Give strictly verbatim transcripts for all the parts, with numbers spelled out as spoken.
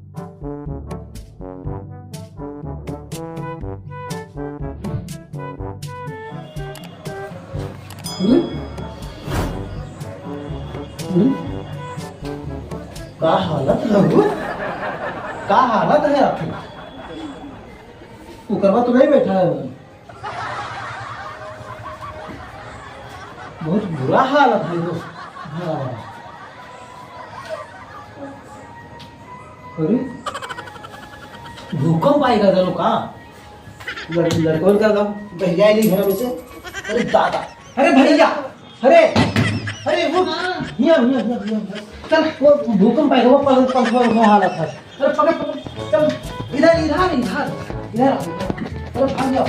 हम्म? हम्म? का हालत है वो? का हालत है आखिर? उकरवा तो नहीं बैठा है वो? बहुत बुरा हालत है दोस्त। हाँ। अरे, भूकंप आएगा जानो का? लड़-, लड़कवन का गाँव बहिया नहीं घर में से। अरे दादा, अरे भैया, अरे, अरे वो, हाँ। हिया, हिया, हिया, हिया, हिया। चल, वो भूकंप आएगा, वो पंख-, पंखा, पंखा हालत है। अरे पकड़, पकड़, चल, इधर, इधर, इधर, इधर आ, इधर। अरे भाग जाओ,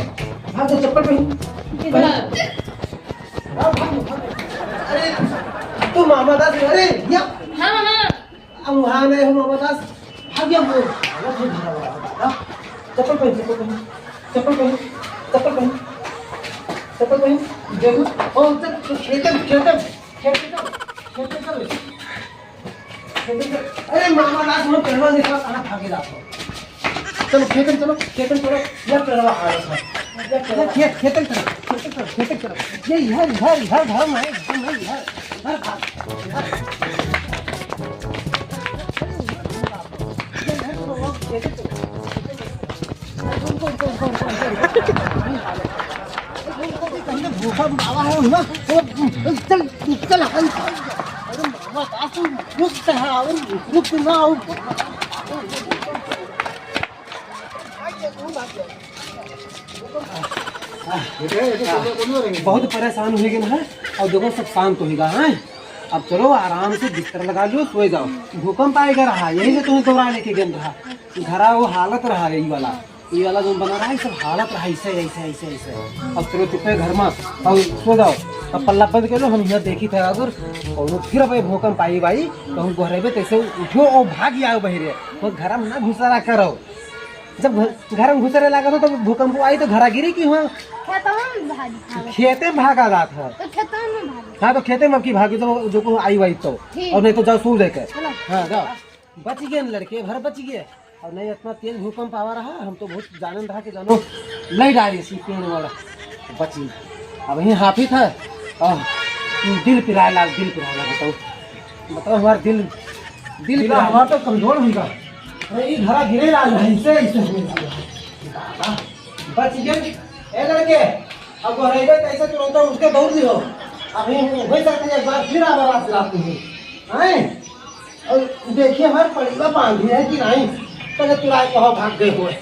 भाग जाओ, चप्पल पहन। इधर। हाँ, भाग जाओ, भाग जाओ। अरे, तू मामा दास, अरे, या। हाँ, हाँ। अब वहाँ नहीं हूँ, मामा दास। भाग जाओ, वो, वो फिर भाग रहा है, हाँ? चप्पल पहन, चप्पल पहन, चप्पल पहन, चप्पल पहन, चप्पल पहन। देखो, ओ, चल, चल, खेतन, खेतन, खेतन, चल, खेतन, चल। खेतन चल। अरे मामा, लास्ट में पेड़वा निकला, कहाँ भागे जात हो? चलो, खेतन चलो, खेतन चलो। या पेड़वा आ रहा था। या पेड़वा। खेत, खेतन चलो, खेतन चलो, खेतन चलो। ये इधर, इधर, इधर घर में है, घर में है, इधर। इधर भाग, इधर। ये इधर चलो, खेतन चलो। भूखा बाबा है ना, वो चल, चल, हम, अरे मामा, का तू रुक है, और रुक ना, और बहुत परेशान हो गए हैं। और देखो, सब शांत हो गया है। अब चलो, आराम से बिस्तर लगा लो, सो जाओ। भूकंप आएगा रहा, यही से तुम्हें दौड़ा लेके गन रहा। घरा वो हालत रहा, यही वाला। ई वाला जौन बना रहा है, सब हालत रहा, ऐसे, ऐसे, ऐसे, ऐसे। अब चलो चुपे घर में, अब सो जाओ। अब पल्ला बंद कर लो, हम यहाँ देखी थे अगर कौनो फिर अब भूकंप आई भाई, तो हम गोहरेबे तैसे उठो और भाग जाओ बहिरे। वो घर में ना घुसरा करो। जब घ-, घर में घुसरे लगा तो, तो भूकंप आई तो घरा गिरी की हुआ? खेतवा में भागी। खेते में भागा जात है। तो खेतवा में भागी। हाँ, तो खेते में अब की भागी तो जो को आई वाई तो। ठीक। और नहीं तो जाओ सो लेके। चलो। हाँ, जाओ। बच गए न लड़के भर बच गए। और नहीं इतना तेज भूकंप आवा रहा, हम तो बहुत जानन रहा कि जानो लई डारी सी पेड़ वाला बची। अब यही हाफी था। आह, दिल पिराए लाग, दिल पिराए लाग, बताओ, बताओ हमार दिल, दिल दिल पिराए हमार तो कमजोर हुई बा। अरे ई घरा गिरे लाग, ऐसे, ऐसे हुई बा। बच गए। ए लड़के, अब गोहराइबे कैसे तुरंत उठ के दौड़ लिहो। अभी हो सकता है एक बार फिर आवा रात रात में। हैं? और देखिए हमार पड़ीवा बांधी है कि नहीं, पहले तुराए कहो भाग गए हुए।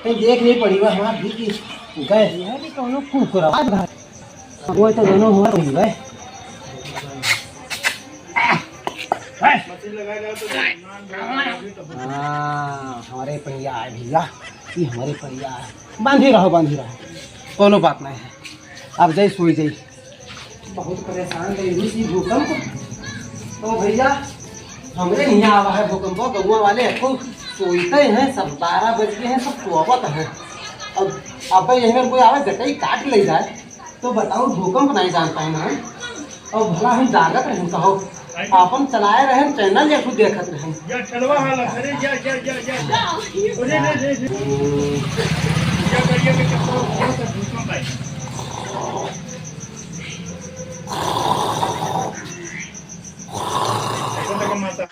तो देख नहीं पड़ीवा हमार भी कि गए। यह भी कौनो कुकुरा। वो तो दोनों हुआ हुई है। हाँ, हमारे पड़ीवा है भैया, ये हमारे पड़ीवा है। बांधी रहो, बांधी रहो, कौनो बात नहीं है। अब जाई सोई जाई। बहुत परेशान रही इसी भूकंप। तो भैया, हमरे हियाँ आवा है भूकंप, गौवा वाले एको सोइते हैं, सब बारह बज गए हैं, सब सोवत हैं। अब, अब यही में कोई आवे, जटई काट ले जाए, तो बताओ, भूकंप नहीं जानता है ना? और भला हम जागत रहें, कहो, आपन चलाए रहें, चैनल या कुछ देखत रहें। या चलवा हालत, अरे, या, या, या, या, या। अरे, रे, रे, रे। या करिए के चप्पल उठाओ, तो भूकंप आए। ऐसा लगा माता।